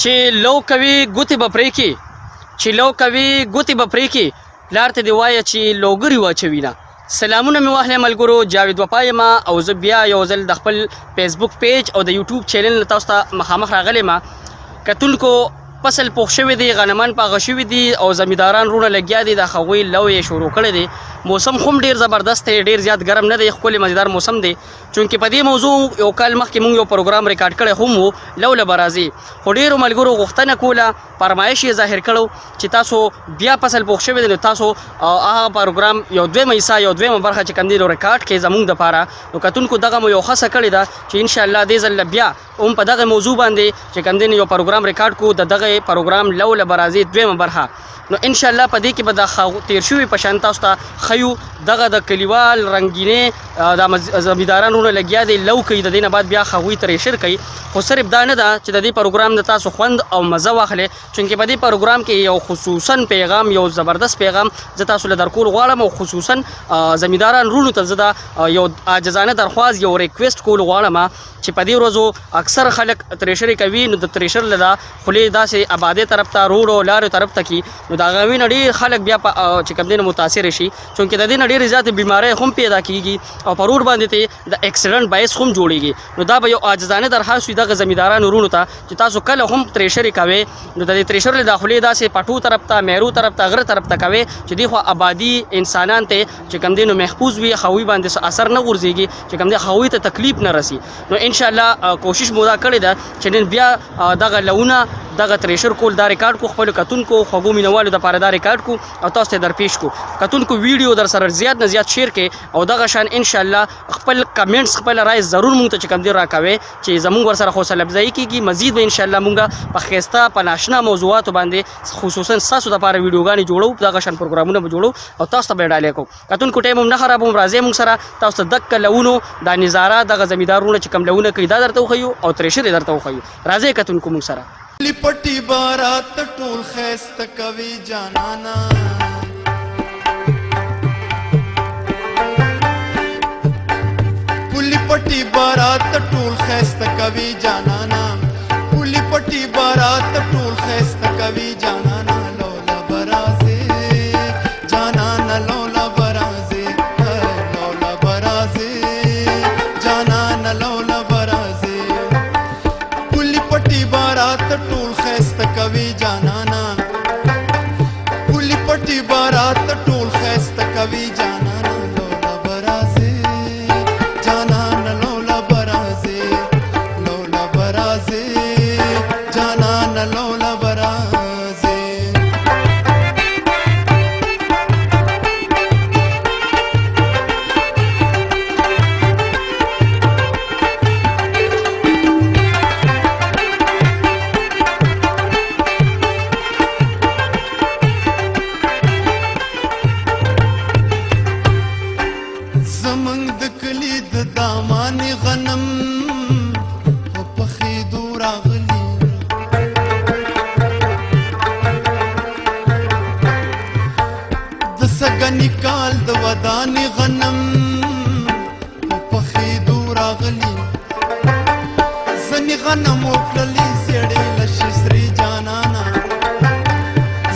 چې لو کوي ګوتې به پرې کې، چې لو کوي ګوتې به پرې کې، پلار ته دې وایه چې لوګري واچوي نه. سلامونه مې واخلئ ملګرو، جاوید وفا یم او زه بیا یو ځل د خپل فیسبوک پیج او د یوټیوب چینل نه تاسو ته مخامخ راغلی یم. کتونکو، فصل پوخ شوی دی، غنمان پاغه شوي دي او زمینداران وروڼه لګیا دي، د هغوی لو یې شروع کړی دی. موسم هم ډیر زبردست دی، ډیر زیات ګرم نه دی، ښکلی مزیدار موسم دی. چونکې په دې موضوع یو کال مخکې مونږ یو پروګرام ریکارډ کړی هم وو، لو له به راځي، خو ډیرو ملګرو غوښتنه کوله، فرمایش یې ظاهر کړو چې تاسو بیا فصل پوخ شوی دی نو تاسو هغه پروګرام یو دویمه حصه، یو دویمه برخه چې کوم دی نو ریکارډ کړئ زمونږ دپاره. نو کتونکو، دغه مو یو ښه څه کړې ده چې انشاءالله دې ځل بیا هم په دغه موضوع باندې چې کوم دی یو پروګرام ریکارډ کو، د دغه پروګرام لو له به راځي دویمه برخه. نو ان شاء الله په دې کې به د تیر شوي په شان تاسو ته ښیو دغه د کلیوال رنګینې د زمینداران وروڼه لګیا دی لو کوي، د دې نه بعد بیا هغوی تریشر کوي. خو صرف دا نه ده چې د دې پروګرام د تاسو خوند او مزه واخلئ، چونکې په دې پروګرام کې یو خصوصا پیغام، یو زبردست پیغام زه تاسو له درکول غواړم او خصوصا زمینداران وروڼو ته زه دا یو عاجزانه درخواست، یو ریکویسټ کول غواړم چې په دې ورځو اکثر خلک تریشرې کوي، نو د تریشر له دا خولې داسې آبادۍ طرف ته، روډ او لارو طرف ته کی، نو د هغوی نه ډېر خلک بیا په چې کوم دی نه متاثر شي، چونکې د دې نه ډېرې زیاتې بیمارۍ هم پیدا کیږي او په روډ باندې ته د اکسیډنټ باعث هم جوړیږي. نو دا به یو عاجزانه درخواست وي دغه زمیندارانو وروڼو ته چې تاسو کله هم تریشرې کوئ نو د دې تریشر له دا خولې داسې پټو طرف ته، میرو طرف ته، غره طرف ته کوئ چې دې خوا آبادي انسانان ته چې کوم دی نو محفوظ وي، هغوی باندې څه اثر نه غورځېږي، چې کوم دی هغوی ته تکلیف نه رسي. نو ان شاء الله کوشش مو دا کړې ده چې نن بیا دغه لونه، دغه تریشر کول دا ریکارډ کو، خپل کتونکو خوږو مینوالو دپاره دا ریکارډ کو او تاسو ته درپیش کو. کتونکو، ویډیو در سره زیات نه زیات شیر کړئ او دغه شان ان شاء الله خپل کمنټس، خپل رائے ضرور مونږ ته چې کوم دی راکوي چې زمونږ ورسره حوصله افزایي کیږي. مزید به ان شاء الله مونږ په ښایسته په ناشنا موضوعاتو باندې خصوصا ستاسو دپاره ویډیوګانې جوړو، دغه شان پروګرامونه به جوړو او تاسو ته به ډالۍ کوو. کتونکو، ټایم هم نه خرابوم، راځئ موږ سره، تاسو ته دکه لونو دا نظاره، دغه زمیندار وروڼه چې کوم لونه کوي دا درته وښیو او تریشرې درته وښیو. راځئ کتونکو موږ سره. پټي بارات ټول خیسته کوي جانانا، پولی پټي بارات ټول خیسته کوي جانانا، پولی پټي بارات ټول خیسته کوي جانانا، لولا برازي جانانا، لولا برازي، لولا برازي جانانا، لولا برازي، پولی پټي بارات ټول خیسته کوي جانانا، پولی پټي بارات ټول خیسته کوي جانانا، لولا برازي جانانا، لولا برازي، لولا برازي جانانا، لولا برازي. زمونږ د کلي د دامان غنم په پخېدو راغلي، د سږني کال د ودانې غنم په پخېدو راغلي، ځنې غنم وکړلې زیړې لشي سرې جانانا،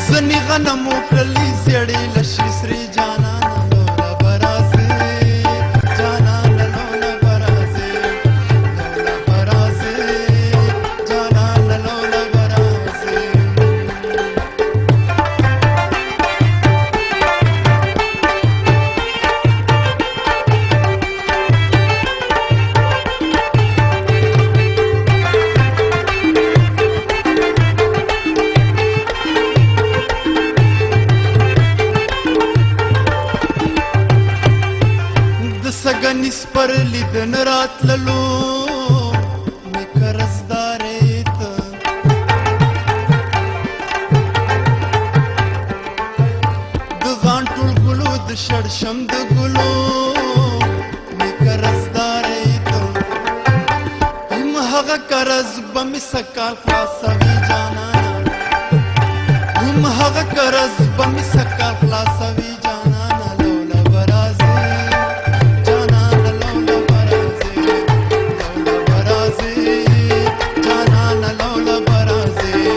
ځنې غنم وکړلې زیړې لشي سرې جانانا، لولا برازي جانانا، لولا برازي، لولا برازي جانانا، لولا برازي. د سږني سپرلي د نه راتللو مې قرضدارې ته، د غانټول ګلو د شړشم د ګلو مې قرضدارې ته، هم هغه قرض به مې سکال خلاصوي جانانا، هم هغه قرض به مې سکال خلاصوي جانانا، لولا برازي جانانا، لولا برازي، لولا برازي جانانا، لولا برازي.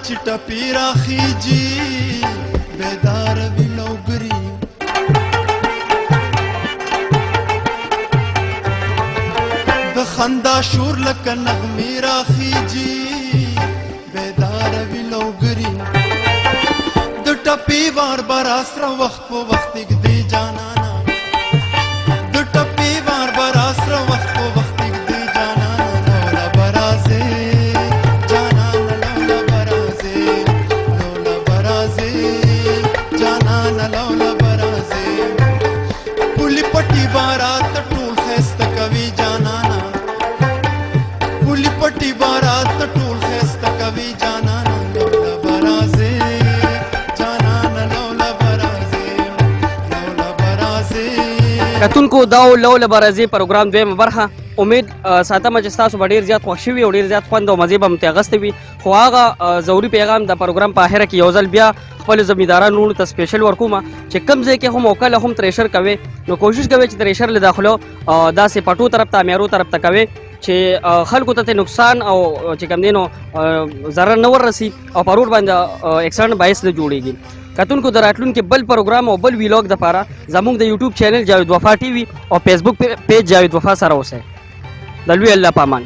چې ټپي راخیږي، بیدار وي لوګري. د خندا شور لکه نغمې راخیږي، بیدار وي لوګري. د ټپي وار براسره وخت په وخت ږدي جانانا، د ټپي وار براسره وخت په وخت ږدي جانانا. لولا برازي جانانا، لولا برازي، لولا برازي جانانا، لولا برازي. پولی پټي بارات ټول خسته کوي جانانا، پولی پټي بارات ټول خسته کوي جانانا. لولا برازي جانانا، لولا برازي، لولا برازي. کتونکو، دا و لوله برازي پروګرام دویمه برخه. امید ساتم چې تاسو به ډیر زیات خوښ شوي او ډیر زیات خوند او مزې به مو ترې اخیستې وي. خو هغه ضروري پیغام د پروګرام په آخره کې یو ځل بیا خپل زمیندارانو وروڼو ته سپیشل ورکوم چې کوم ځای کې هم او کله هم تریشر کوي، نو کوشش کوي چې تریشر له داخلو داسې پټو طرف ته، میارو طرف ته کوي چې خلکو ته نقصان او چې کوم دی نو ضرر نه ورسي او په روډ باندې اکسیډنټ باعث نه جوړیږي. کتونکو، د راتلونکي بل پروګرام او بل ویلاګ دپاره زموږ د یوټیوب چینل جاوید وفا ټي وي او فیسبوک پیج جاوید وفا سره اوسئ. د لوی الله په امان.